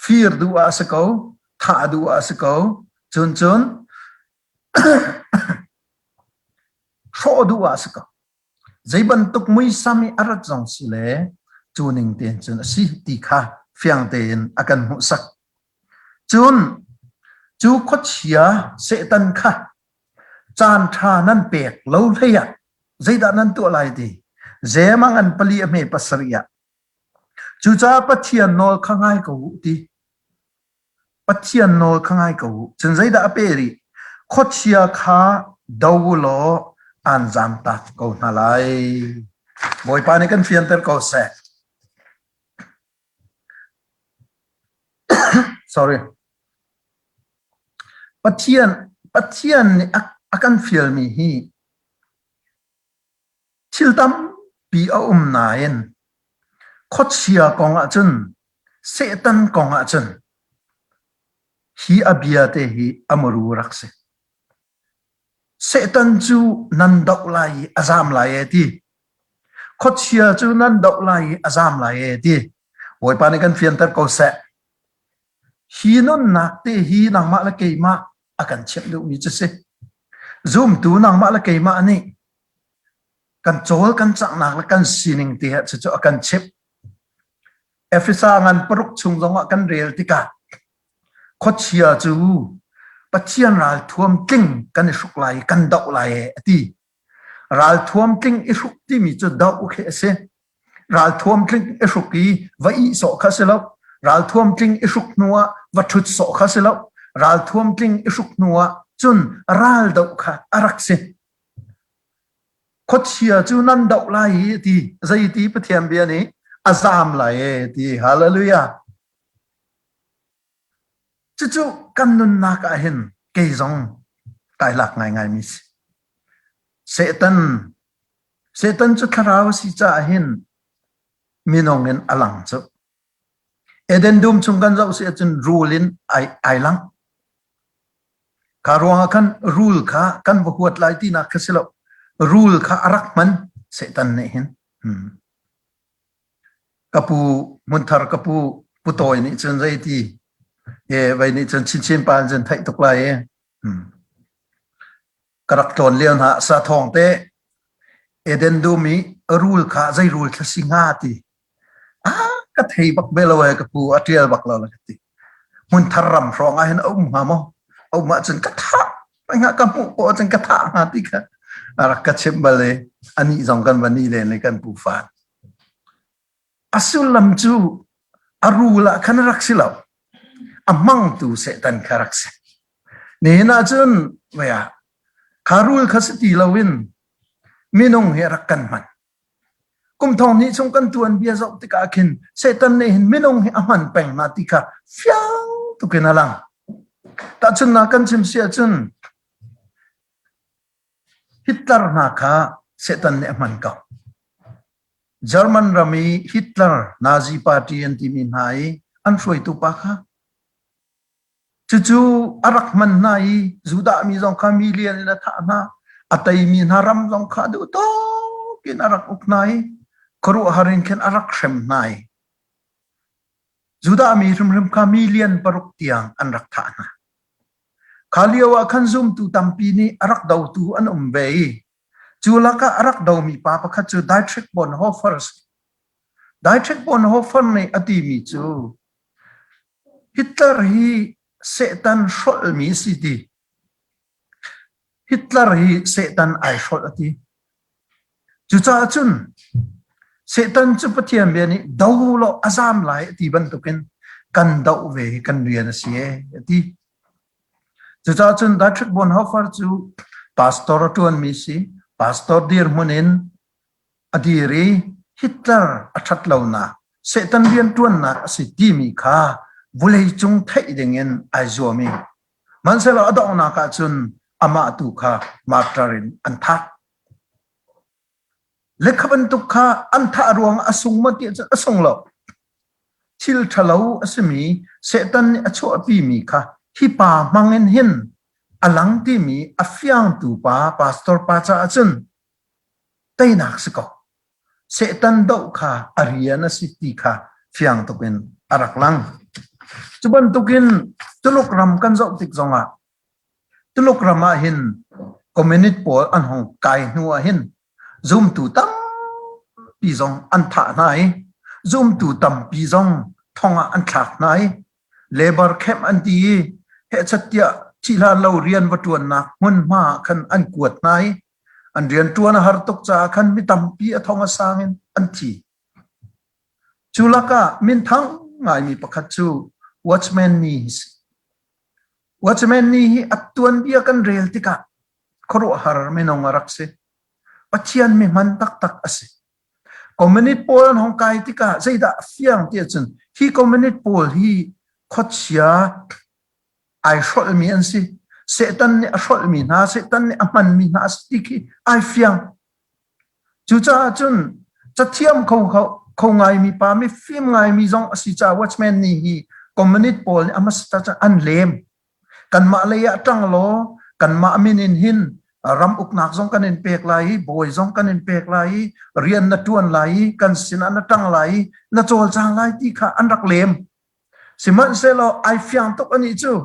Fir duh ah a si ko, thah duh ah a si ko, cun cun hrawh duh ah a si ko. Zei bantuk muisam i a rat zong si le cu ning tein cun a si ti kha fiang tein a kan hmuhsak. Cun cu khuachia Satan kha caan ṭha nan pek lo hlei ah zeidah nan tuah lai ti Zemang an pali a hme pasarih ah cucaah Pathian nawl kha ngai ko u ti Pathian nawl kha ngai ko u. Cun zeidah a peh rih? Khuachia kha do u law aan zamtak ko hna lai. Bawipa nih kan fianter ko seh. Sorry. Pathian Pathian nih a, a kan fialmi hi thil tampi a um nain khuachia kong ahcun Satan kong ahcun hi a bia te hi a muru rak si. Satan cu nan doh lai i a zam lai e ti. Khuachia cu nan doh lai i a zam lai e ti. Bawipa nih kan fianter ko seh. Hi nunnak te hi nangmah le keimah a kan chimh duhmi cu si. Zumtu nangmah le keimah nih kan cawl kan canghnak le kan sining te ah cucu a kan chimh. Efesa ngan paruk chung zongah kan rel tikah khuachia cu Pathian ralthuam tling kan i hruk lai i kan doh lai e a ti. Ralthuam tling i hruk timi cu doh khi a si. Ralthuam tling i hruk i va ih sawh kha si lo. Ralthuam tling i hruk hnu ah va ṭhut sawh kha si lo. Ralthuam tling i hruk hnu ah cun ral doh kha a rak si. Khuachia cu nan doh lai i ti zeiti Pathian bia nih a zaam lai e ti hallelujah. Cucu kan nunnak ah hin kei zong kai lak ngaingai mi si. Satan Satan cu thlarau a si caah hin minung in a lang cu. Eden dum chung kan zoh si ahcun rul in ai, ai lang. Kha ruangah khan rul kha kan va huat lai tinak kha si lo. Rul kha a rak hman Satan nih hin. Hmm. Ka pu Hmunthar ka pu Pu Tawi nih cun zeiti e vai nih cun chinchin pa cun theih tuk lai e. Hmm. Ka rak tlawn lio hna sa thawng te Eden dum i rul kha zei rul thla si hnga ti ah ka thei bak ve lo e ka pu a tial bak lo la ka ti hmunthar ram hrawng ah hin a um hnga maw a um ahcun ka thah hnga ka hmuh poh ahcun ka thah hnga ti kha a rak ka chimh bal i anih zong kan va ni len i kan pu fan a sullam cu a rul ah khan rak si lo a hmangtu Satan kha rak si nihin ahcun vei ah. Kha rul kha si ti loin minung hi a rak kan hman. Kum thong hnih chung kan tuanbia zoh tikah khin Satan nih hin minung hi a hman peng hna ti kha fiang tukin a lang. Tahchunhnak kan chim si ahcun Hitler hna kha Satan nih a hman ko. German ram i Hitler Nazi party an timi hna i an hruaitu pa kha Cucu a rak hman hna i Judah mi zong kha million in a thah hna. A teimi hna ram zong kha duh tawk in a rak uk hna i khuaruahhar in khin a rak hrem hna i Judah mi hrimhrim kha million paruk tiang an rak thah hna. Kha lio ah khan zumtu tampi nih a rak dotu an um ve i cu lakah a rak domi pa pakhat cu Dietrich Bonhoeffer a si. Dietrich Bonhoeffer nih a timi cu Hitler hi Satan hrolhmi a si ti. Hitler hi Satan ai hrolh a ti. Cucaah cun Satan cu Pathian bia nih do law a zam lai a ti bantukin kan doh ve hi kan rian a si ee a ti. Cucaah cun Dietrich Bonhoeffer cu pastor a ṭuanmi si. Pastor dirhmun in a dir i Hitler a ṭhat lonak, Satan rianṭuannak a si timi kha vawleicung theih dingin ai zuam i hmanhsehlaw a donghnak ah cun amah tu kha martyr in an thah. Lekha bantuk kha an thah ruang a sung maw ti ahcun a sung lo. Thil ṭhalo a simi Satan nih a chuahpimi kha hi pa hmang in hin a lang timi a fiangtu pa pastor pa caah cun Teinak si ko. Satan doh kha a rian a si ti kha fiang tuk in a rak lang. Cu bantukin Tuluk ram kan zoh tik zongah Tuluk ram ah hin communist pawl an hung kai hnu ah hin zumtu tampi zong an thah hna i zumtu tampi zong thong ah an thlak hna i labor camp an ti i hehchat tiah thihhlan lo rian va ṭuannak hmunhma ah khan an kuat hna i An rianṭuan a har tuk caah khan mi tampi a thong a sang in an thi. Cu lakah minthang ngaimi pakhat cu Watchman Nee hi si. Watchman Nee hi a tuanbia kan rel tikah khuaruahhar minung a rak si. Pathian mi hman taktak a si. Communist pawl an hong kai tikah zeidah a fiang ti ahcun hi communist pawl hi khuachia ai hrolhmi an si. Satan nih a hrolhmi hna, Satan nih a hmanmi hna a si ti khi ai fiang. Cucaah cun cathiam kho kho ngaimi pa mifim ngaimi zong a si caah watchman nih hi communist pawl nih a hmasa cun an lem. Kanmah lei ah ṭang law kanmah min in hin ram uknak zong kan in pek lai i bawi zong kan in pek lai i rian na ṭuan lai i kan sinah na ṭang lai i na cawlcang lai ti kha an rak lem. Sihmanhsehlaw ai fiang tuk anih cu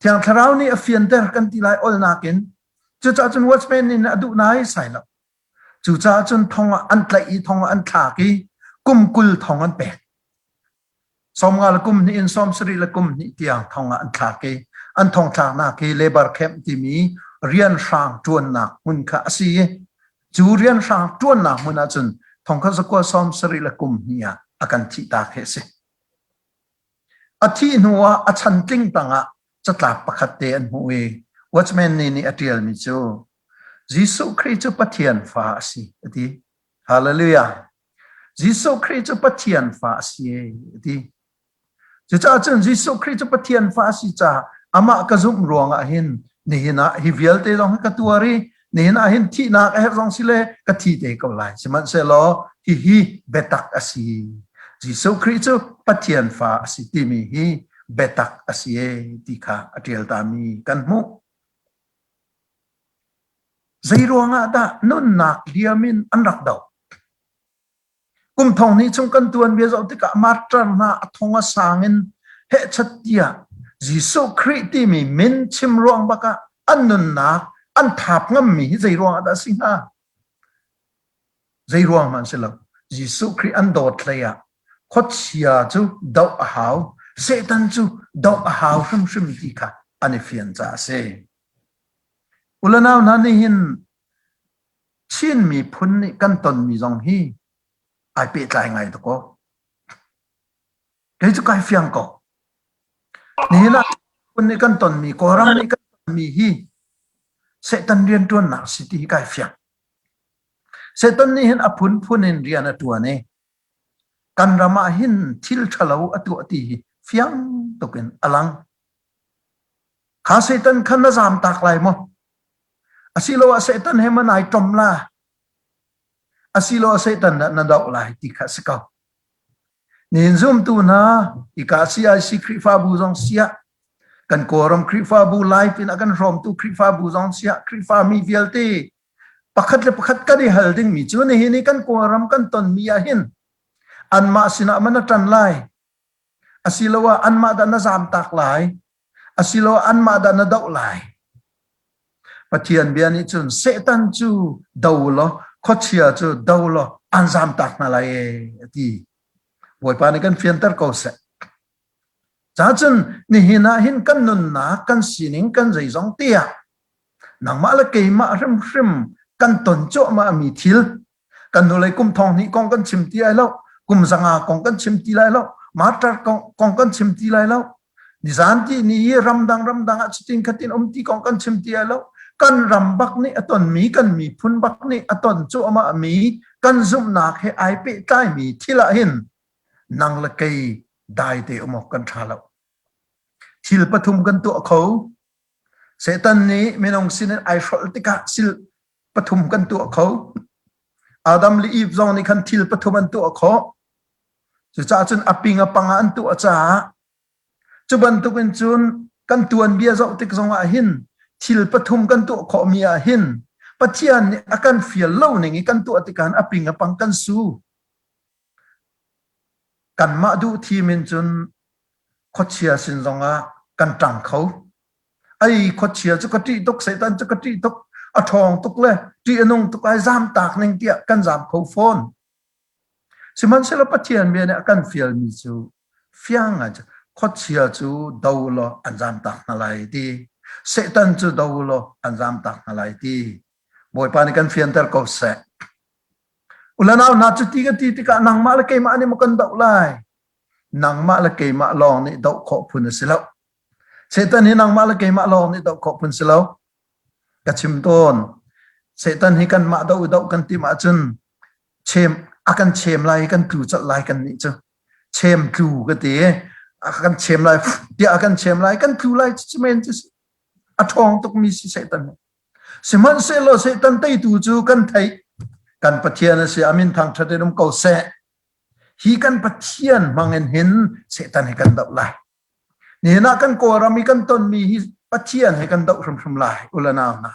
Thiang Thlarau nih a fianter kan ti lai olnak in cucaah cun watchman nih a duh nai sai lo. Cucaah cun thong ah an tlaih i thong ah an thlak i kum 20 thong an pek. 50 le kum hnih in 70 le kum hnih tiang thong ah an thlak i an thong thlaknak hi labor camp timi rian hrang ṭuannak hmun kha a si i cu rian hrang ṭuannak hmun ah cun thong kha zakua 70 le kum hnih ah a kan thihtak hi a si. A thih hnuah a chantling tangah catlap pakhat te an hmuh i watchman nih nih a ṭialmi cu Jesuh Khrih cu Pathian fa a si a ti. Hallelujah. Jesuh Khrih cu Pathian fa a si a ti. Cucaah cun Jesuh Khrih cu Pathian fa a si caah amah ka zumh ruangah hin nihin ah hi vialte zong hi ka tuar i nihin ah hin thihnak a herh zong si le ka thi te ko lai. Sihmanhsehlaw hihi biatak a si. Jesuh Khrih cu Pathian fa a si timi hi biatak a si e ti kha a ṭial tami kan hmuh. Zei ruangah dah nunnak liam in an rak doh? Kum thong hnih chung kan tuanbia zoh tikah martyr hna a thong a sang in hehchat tiah Jesuh Khrih timi min chim ruang bak ah an nunnak an thap ngammi hi zei ruang ah dah a si hnga? Zei ruang hmanh si lo. Jesuh Khrih an dawt hlei ah khuachia cu doh a hau, Satan cu doh a hau hrimhrim ti kha an i fian caah a si. Ulanau hna nih hin Chin miphun nih kan tonmi zong hi ai pehtlai ngai tuk aw. Kei cu kai fiang ko. Nihin ah miphun nih kan tonmi, Kawlram nih kan tonmi hi. Satan rianṭuannak si ti hi kai fiang. Satan nih hin a phunphun in rian a ṭuan i kan ram ah hin thil ṭhalo a tuah ti hi fiang tuk in a lang. Kha Satan kha na zamtak lai maw? Asiloah Satan he maw nai ṭom la? Asiloah Satan dah na doh lai ti kha a si ko. Nihin zumtu hna, hika CIC Khrihfabu zong siah, kan Kawlram Khrihfabu live in a kan hrawmtu Khrihfabu zong siah, Khrihfami vialte pakhat le pakhat kan i hal dingmi cu nihin i kan Kawlram kan tonmi ah hin anmah sinah man na ṭan lai, asiloah anmah dah na zamtak lai, asiloah anmah dah na doh lai. Pathian bia nih cun Satan cu do law khuachia cu do law an zamtak hna lai e a ti. Bawipa nih kan fianter ko seh. Cacun nihin ah hin kan nunnak, kan sining, kan zeizong tiah nangmah le keimah hrimhrim kan ton cuahmah mi thil kan hnulei kum thong hnih kong kan chim ti lai lo kum zanga kong kan chim ti lai lo martyr kong kan chim ti lai lo nizan ti ni i ramdang ramdang ah cutin khatin um ti kong kan chim ti lai lo kan ram bak nih a tonmi kan miphun bak nih a ton cuahmah mi kan zumhnak he ai pehtlai mi thil ah hin nang le kei dai te um awk kan tha lo thil pathum kan tuah kho Satan nih minung sin in ai hrolh tikah sil pathum kan tuah kho. Adam le Eve zong nih khan thil pathum an tuah khawh. Cucaah cun a ping a pang ah an tuah caah cu bantukin cun kan tuanbia zoh tik zong ah hin thil pathum kan tuah khawhmi ah hin Pathian nih a kan fial lo ning i kan tuah tikah a ping a pang kan su. Kanmah duh thim in cun khuachia sin zongah kan ṭang kho. Ai khuachia cu ka ṭih tuk, Satan cu ka ṭih tuk, a ṭhawng tuk le ṭih a nung tuk ai zaam taak ning tiah kan zaam kho fawn. Sihmanhsehlaw Pathian bia nih a kan fialmi cu fiang ngai cu khuachia cu do law an zaam taak hna lai ti. Satan cu do law an zaam taak hna lai ti. Bawipa nih kan fianter ko seh. Ulanau hna cu ti ka ti tikah nangmah le keimah nih maw kan doh lai? Nangmah le keimah lawng nih doh khawh phun a si lo. Satan hi nangmah le keimah lawng nih doh khawh phun si lo. Ka chim tawn. Satan hi kanmah doh doh kan tim ahcun chem a kan chem lai kan tlu colh lai kan nih cu. Chem tlu ka ti. A kan chem lai tiah a kan chem lai kan tlu lai cu men cu a ṭhawng tukmi si Satan hi. Sihmanhsehlaw Satan teitu cu kan theih. Kan Pathian a si. Amin thangṭhat in um ko seh. Hi kan Pathian hmang in hin Satan hi kan doh lai. Nihin ah kan Kawlram i kan tonmi hi Pathian he kan doh hrimhrim lai ulanau hna.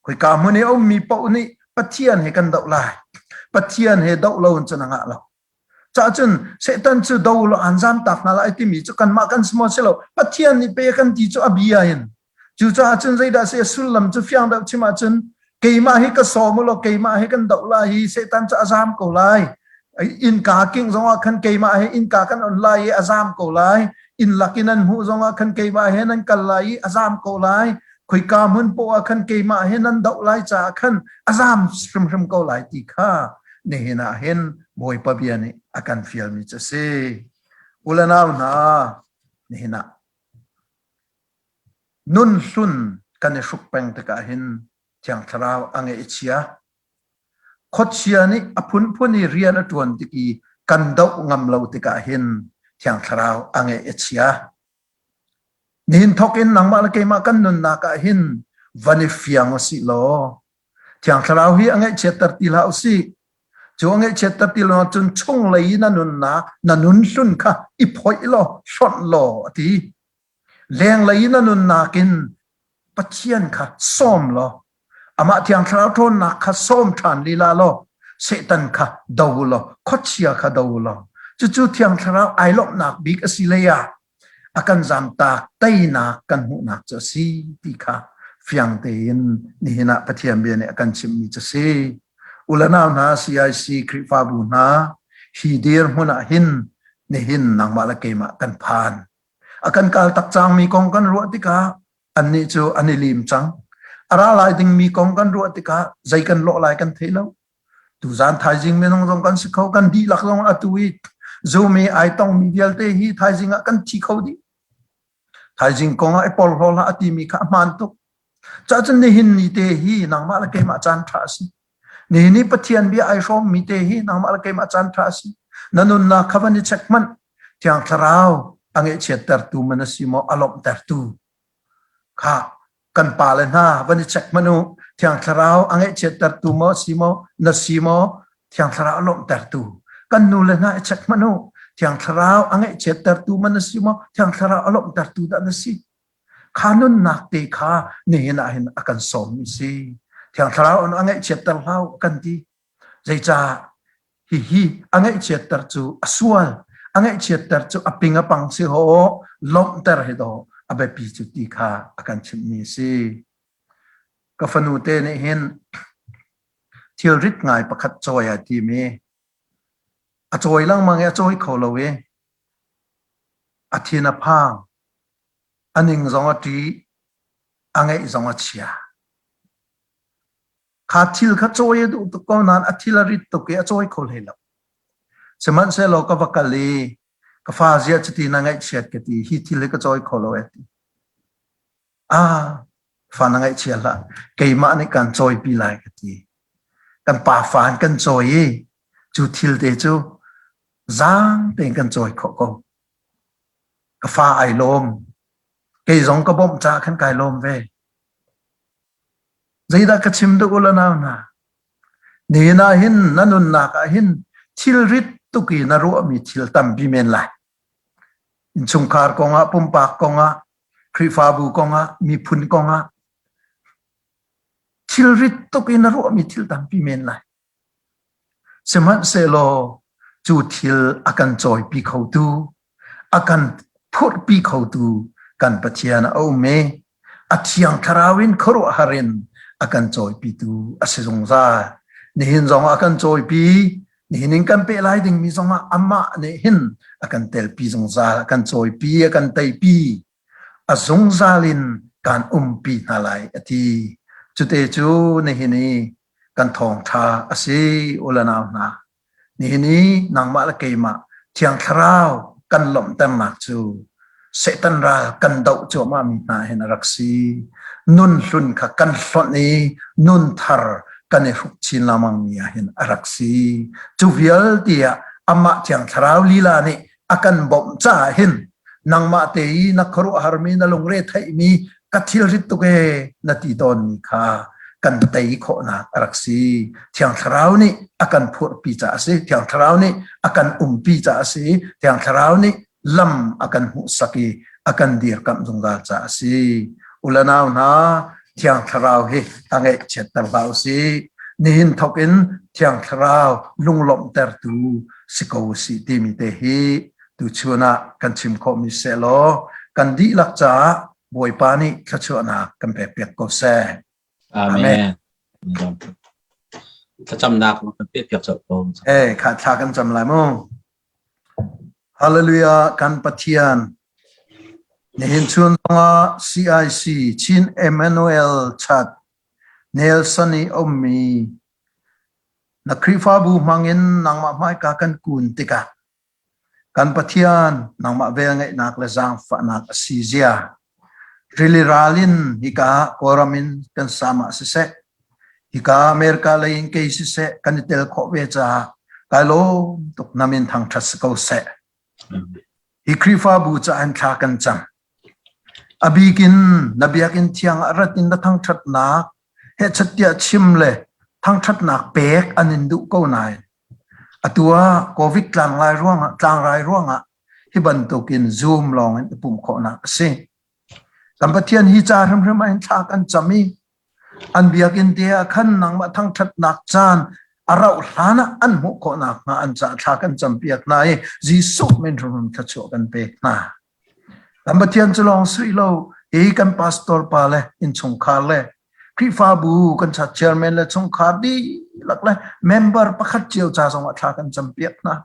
Khoika hmun i a ummi paoh nih Pathian he kan doh lai. Pathian he doh lo in cun a ngah lo. Cahcun Satan cu do lo an zamtak hna lai timi cu kanmah kan si maw si lo Pathian nih pe kan ti cu a bia in Cucaah cun zeidah si a sullam cu fiang deuh chim ahcun keimah hi ka sawm u law keimah hi kan doh lai hi Satan cu a zaam ko lai. Innka king zongah khan keimah he innka kan on lai i a zaam ko lai. Inn lak in an hmuh zongah khan keimah he nan kal lai i a zaam ko lai. Khoika hmun poah ah khan keimah he nan doh lai caah khan a zaam hrimhrim ko lai ti kha nihin ah hin Bawipa bia nih a kan fialmi cu a si. U le nau hna, nihin ah Nun hlun kan i hruk peng tikah hin Thiang Thlarau a ngeihchia. Khuachia nih a phunphun i rian a ṭuan tik i kan doh ngam lo tikah hin Thiang Thlarau a ngeih a chia. Nihin thawk in nangmah le keimah kan nunnak ah hin van i fiang u sih law Thiang Thlarau hi a ngaihchiatter ti hlah u sih. Cu a ngaihchiatter ti lo cun chunglei i na nunnak na nun hlun kha i phoih law hlonh law a ti. Lenglei in a nunnak in Pathian kha sawm law amah Thiang Thlarau ṭhawnnak kha sawm ṭhan lila law Satan kha do law khuachia kha do law cucu Thiang Thlarau ai lawmhnak bik a si lei ah a kan zamtak teinak kan hmuhnak cu a si ti kha fiang tein nihin ah Pathian bia nih a kan chimhmi cu a si. U le nau hna CIC Khrihfabu hna hi dirhmun ah hin nihin nangmah le keimah kan phan. A kan kal tak cangmi kong kan ruah tikah annih cu an i lim cang. A ra lai dingmi kong kan ruah tikah zei kan lawh lai kan thei lo. Tuzan thaizing minung zong kan si kho, kan dihlak zong atu i Zoom i ai tongmi vialte hi thaizing ah kan thi kho dih. Thaizing kong ah i porhlaw hlah a timi kha a hmaan tuk. Cacun nihin ni te hi nangmah le keimah caan ṭha a si. Nihin ni Pathian bia ai hrawmmi te hi nangmah le keimah caan ṭha a si. Na nunnak kha van i check hmanh. Thiang Thlarau a ngaihchiattertu man a si maw a lawmhtertu? Kha kan pale hna van i check hmanh u. Thiang Thlarau a ngaihchiattertu maw si maw na si maw Thiang Thlarau a lawmhtertu? Kan nu le hna i check hmanh u. Thiang Thlarau a ngaihchiattertu man na si maw Thiang Thlarau a lawmhtertu dah na si? Kha nunnak te kha nihin ah hin a kan sawmmi si. Thiang Thlarau a ngaihchiatter hlah u kan ti. Zeicah hihi a ngaihchiatter cu a sual, a ngaihchiatter cu a ping a pang si haw lawmhter hi daw a biapi cu ti kha a kan chimhmi a si. Ka fanu te nih hin thilrit ngai pakhat cawi ai tim i a cawi lengmang i a cawi kho lo i a thin a phang, a ning zong a ṭih, a ngeih zong a chia. Kha thil kha cawi a duh tuk ko nain a thil a rit tuk i a cawi kho hlei lo. Sihmanhsehlaw ka va kal i ka fa ziah cuti na ngaihchiat ka ti hi thil hi ka cawi kho lo e ti. Ah, fa na ngaihchia hlah. Keimah nih kan cawipi lai ka ti. Kan pa fa in kan cawi i cu thil te cu zaang tein kan cawi khawh ko. Ka fa ai lawm. Kei zong ka bawmh caah khan kai lawm ve. Zeidah ka chim duh u la nau hna? Nihin ah hin na nunnak ah hin thilrit tuk i na ruahmi thil tampi men lai. Innchungkhar kongah, pumpak kongah, Khrihfabu kongah, miphun kongah thilrit tuk i na ruahmi thil tampi men lai. Sihmanhsehlaw cu thil a kan cawipi khotu, a kan phurhpi khotu kan Pathian a um i a Thiang Thlarau in khuaruahhar in a kan cawipitu a si zungzal. Nihin zong a kan cawipi, nihin in kan peh lai dingmi zongah amah nih hin a kan telpi zungzal, a kan cawipi, a kan teipi. A zungzal in kaan umpi hna lai a ti. Cute cu nihin i kan thawngṭha a si u le nau hna. Nihin i nangmah le keimah Thiang Thlarau kan lawmhternak cu Satan ral kan doh cuahmahmi hna hin a rak si. Nun hlun kha kan hlonh i nun thar kan i hruk chin lengmangmi ah hin a rak si. Cu vialte ah amah Thiang Thlarau lila nih a kan bawmh caah hin nangmah te i na khuaruahharmi na lungre theihmi ka thilrit tuk e na ti tawnmi kha kan tei khawhnak a rak si. Thiang Thlarau nih a kan phurhpi caah a si. Thiang Thlarau nih a kan umpi caah a si. Thiang Thlarau nih lam a kan hmuhsak i a kan dirkamh zungzal caah a si. Ulanau hna, Thiang Thlarau hi a ngaihchiatter hlah u sih. Nihin thawk in Thiang Thlarau lunglawmhtertu si ko u sih timi te hi tuchun ah kan chim khawhmi sehlaw kan dihlak caah Bawipa nih thluachuahnak kan pekpiak ko seh. Amen. Thlacamnak kan pekpiak colh ko. Eh, kha thla kan cam lai mu. Hallelujah kan Pathian. Nihin chun zongah CIC Chin Emmanuel Chat Nelson i ummi na Khrihfabu hmangin nangmah hmaika kan kun tikah Kan Pathian, nangmah velngeihnak le zaangfahnak a si zia. Rili ral in hika Kawlram in kan sam ah siseh, hika America lei in kei siseh kan i tel khawh ve caah kai lawm tuk na min thangṭhat si ko seh. Hi Khrihfabu caah in thla kan cam. A bik in na biakinn thiang ah rat in na thangṭhatnak hehchat tiah chim le thangṭhatnak pek an in duh ko nain Atu ah COVID tlangrai ruangah tlangrai ruangah hi bantukin Zoom lawng in i pumh khawhnak a si. Kan Pathian hi ca hrimhrim ah hin thla kan cam i an biakinn te ah khan nangmah thangṭhatnak caan a rauh hlan ah an hmuh khawhnak hnga an ca thla kan campiak hna i Jesuh min hrimhrim thluachuah kan pek hna. Kan Pathian cu lawng si lo hi kan pastor pa le innchungkhar le Khrihfabu kan chat chairman le chungkhar dihlak le member pakhat cio ca zong ah thla kan campiak hna.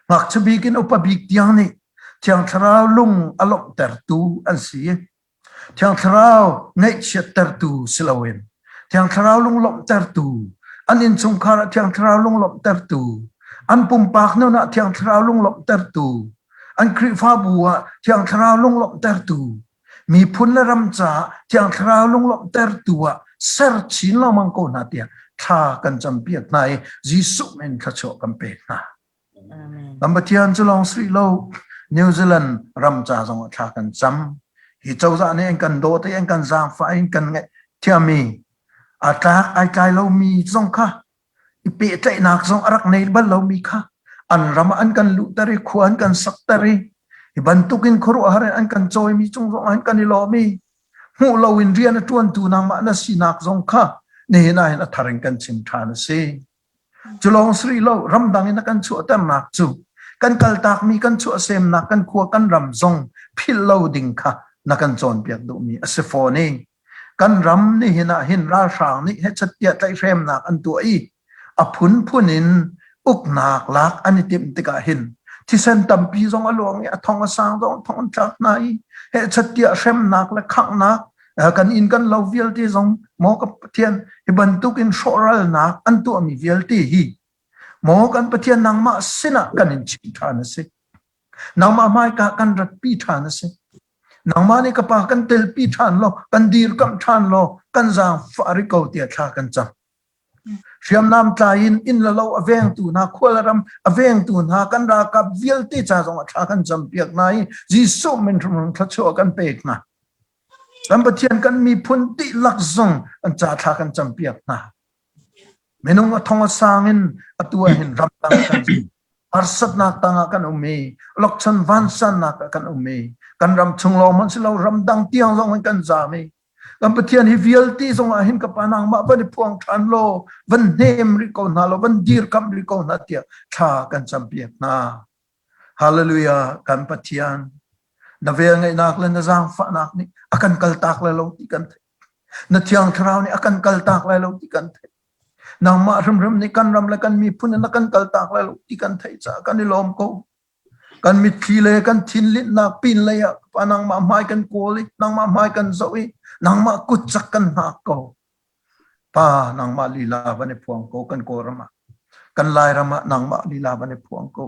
Ngakchia bik in upa bik tiang nih Thiang Thlarau lung a lawmhtertu an si. Thiang Thlarau ngaihchiattertu si loin Thiang Thlarau lunglawmhtertu, an innchungkhar ah Thiang Thlarau lunglawmhtertu, an pumpak nun ah Thiang Thlarau lunglawmhtertu, an Khrihfabu ah Thiang Thlarau lunglawmhtertu. Miphun le ram caah Thiang Thlarau lunglawmhtertu ah ser chin lengmang ko hna tiah thla kan campiak hna i Jesuh min thluachuah kan pek hna. Kan Pathian cu lawng si lo New Zealand ram ca zong ah thla kan cam. Hi cozah nih an kan dawt i an kan zaangfah in kan ngaih thiami a tlak ai tlai lomi zong kha i pehtlaihnak zong a rak nei bal lomi kha an ram ah an kan luhter i khua an kan sakter i hi bantukin khuaruahhar in an kan cawimi cung zong ah kan i lawm i hmuh loin rian a ṭuantu nangmah na sinak zong kha nihin ah hin a thar in kan chim ṭhan a si. Cu lawng si rih lo ramdang in a kan chuahternak cu kan kaltakmi kan chuahsemnak kan khua kan ram zong philh lo ding kha na kan cawnpiak duhmi a si fawn i Kan ram nihin ah hin ralhrang nih hechet tiah tlaihhremnak an tuah i a phunphun in uknak lak an i timh tikah hin thisen tampi zong a luang i a thong a sang zong thong an tlak hna i hechet tiah hremnak le khanghnak kan inn kan lo vialte zong maw ka Pathian hi bantuk in hrawhralnak an tuahmi vialte hi maw kan Pathian nangmah sinah kan in chim ṭhan a si. Nangmah hmaika kan ratpi ṭhan a si. Nangmah nih ka pa kan telpi ṭhan law, kan dirkamh ṭhan law, kan zaangfah rih ko tiah thla kan cam. Hriamnam tlai in inn le lo a vengtu hna, khual ram a vengtu hna, kan ralkap vialte ca zong ah thla kan campiak hna i Jesuh min hrimhrim thluachuah kan pek hna. Kan Pathian kan miphun dihlak zong an ca thla kan campiak hna. Minung a thong a sang in atu ah hin ramdang kan harsatnak tangah kan um i lokchan vansannak ah kan um i kan ram chung lawng hmanh si lo ramdang tiang zong in kan zaam i kan Pathian hi vialte zong ah hin ka pa nangmah van i phuang ṭhan law van hnem rih ko hna law van dirkamh rih ko hna tiah thla kan campiak hna. Hallelujah kan Pathian na vel ngeihnak le na zaangfahnak nih a kan kaltak lai lo ti kan theih. Na thiang thlarau nih a kan kaltak lai lo ti kan theih. Nangmah hrimhrim nih kan ram le kan miphun in na kan kaltak lai lo ti kan theih caah kan i lawm ko. Kan mitthli le kan thinlinhnak pin lei ah pa nangmah hmai kan kawl i nangmah hmai kan zoh i nangmah kut cak kan hngak ko. Pa nangmah lila van i phuang ko kan Kawlram ah. Kan Lairam ah nangmah lila van i phuang ko.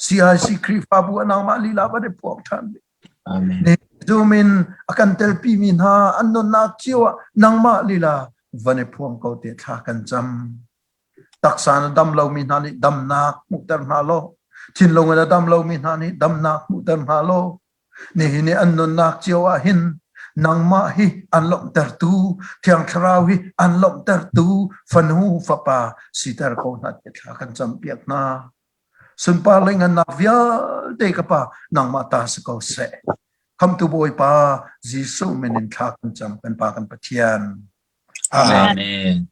CIC Khrihfabu ah nangmah lila van i phuang ṭhan. Amen. Zoom in a kan telpi mi hna an nunnak cio ah nangmah lila van i phuang ko te thla kan cam. Taksa na dam lomi hna nih damnak hmuhter hna law, thinlung in a dam lomi hna nih damnak hmuhter hna law, nihin i an nunnak cio ah hin nangmah hi an lawmhtertu, Thiang Thlarau hi an lawmhtertu fanu fapa siter ko hna ti thla kan campiak hna. Sunpar le ngannak vialte ka pa nangmah ta si ko seh. Khamtu Bawipa Jesuh min in thla kan cam kan Pa kan Pathian. Amen.